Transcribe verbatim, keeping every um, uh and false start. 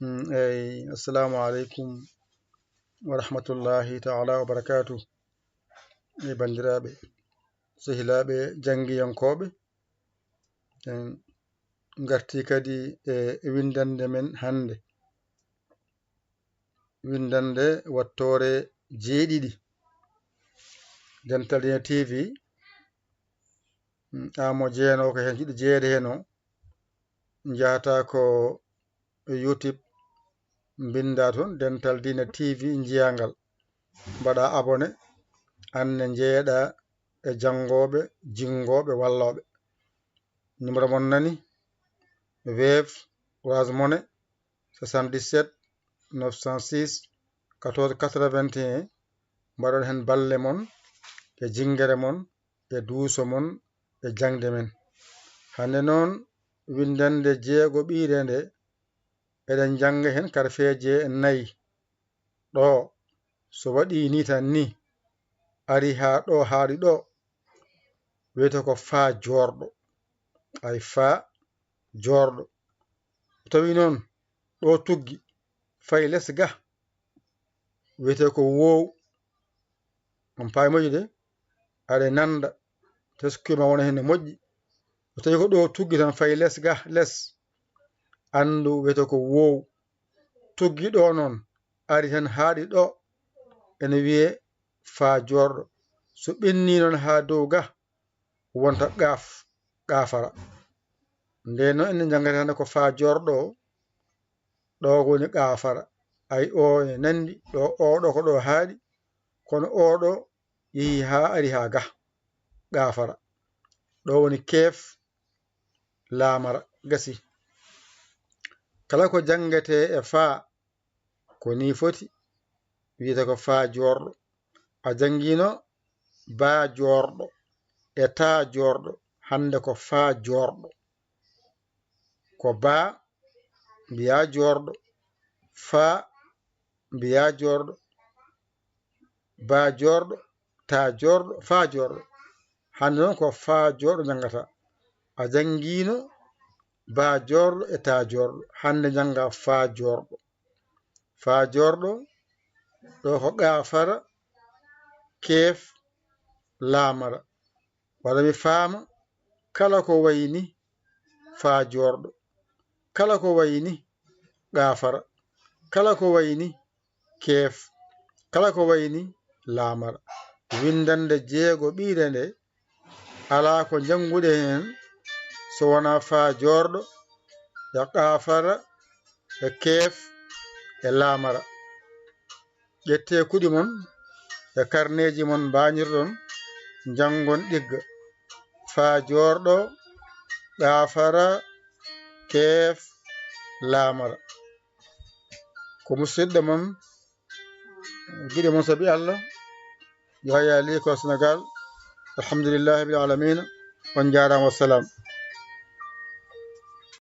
Mm, eyi, assalamu aleykum wa rahmatullahi taala wa barakatuh. E banndiraaɓe, sehilaaɓe janngiyankooɓe, en ngartii kadi e winndannde men hannde. Winndannde wattoore jeeɗiɗi. Dental Diine T V, mm, amo jeenoo ko heen, jiɗɗo jeyeede heen o, njahata ko YouTube, mbinnda toon Dental Diine T V, njiyaa ngal. Mbaɗa abonné, aan ne njeyeɗaa e janngooɓe, jinngooɓe, wallooɓe. Numéro mon nani, Wave, Orange Money, soixante-dix-sept neuf cent six quatorze quatre-vingt-un. Mbaɗon heen balle mon, e jinngere mon, e duuso mon, e jaŋde men. Hannde noon, winndannde jeegoɓiire nde, eɗen njannga heen karfeeje nayi. Ɗo, so waɗii nii tan nii, ari haa ɗo, haaɗi ɗo, wiyetee ko faa joorɗo. Ay, faa joorɗo. Tawi noon, ɗo tuggi, fayi les ga, wiyetee ko woow. On paami moƴƴi de, aɗa nannda, teskuyma wona heen no moƴƴi. So tawi ko ɗo tuggi tan fayi les ga, les, anndu wiyetee ko woow. Tuggi ɗo noon, ari tan haaɗi ɗo, ene wiyee faa joorɗo. So ɓenni noon haa dow ga, wonta qaaf, qaafara. Ndeen noon, enen njanngata hannde ko faa joorɗo o, ɗo woni qaafara. Ay, o ene nanndi, ɗo, o ɗo ko ɗo haaɗi, kono o ɗo yehi haa ari haa ga, qaafara. Ɗo woni keef, laamara, gasi. Kala ko janngetee e faa, ko nii foti, wiyetee ko faa joorɗo. A janngiino baa joorɗo e taa joorɗo, hannde ko faa joorɗo. Ko baa mbiyaa joorɗo, faa mbiyaa joorɗo, baa joorɗo, taa joorɗo, faa joorɗo. Hannde noon ko faa joorɗo njanngata. A janngiino baa joorɗo e taa joorɗo. Hannde njannga faa joorɗo. Faa joorɗo, ɗo ko qaafara, keef, laamara. Walla mi faama, kala ko wayi ni faa joorɗo, kala ko wayi ni qaafara, kala ko wayi ni keef, kala ko wayi ni laamara. Winndannde jeegoɓiire nde, alaa ko njannguɗen heen so wonaa faa joorɗo e qaafara e keef e laamara. Ƴettee kuɗi mon e karneeji mon mbañirɗon, njanngon ɗigga. Faa joorɗo, qaafara, keef, laamara. Ko musidɗo mon, giɗo mon sabi Allah, Yahaya Ly ko Sénégal. Alhamdulillahi rabbil alamina. On njaaraama, wassalam.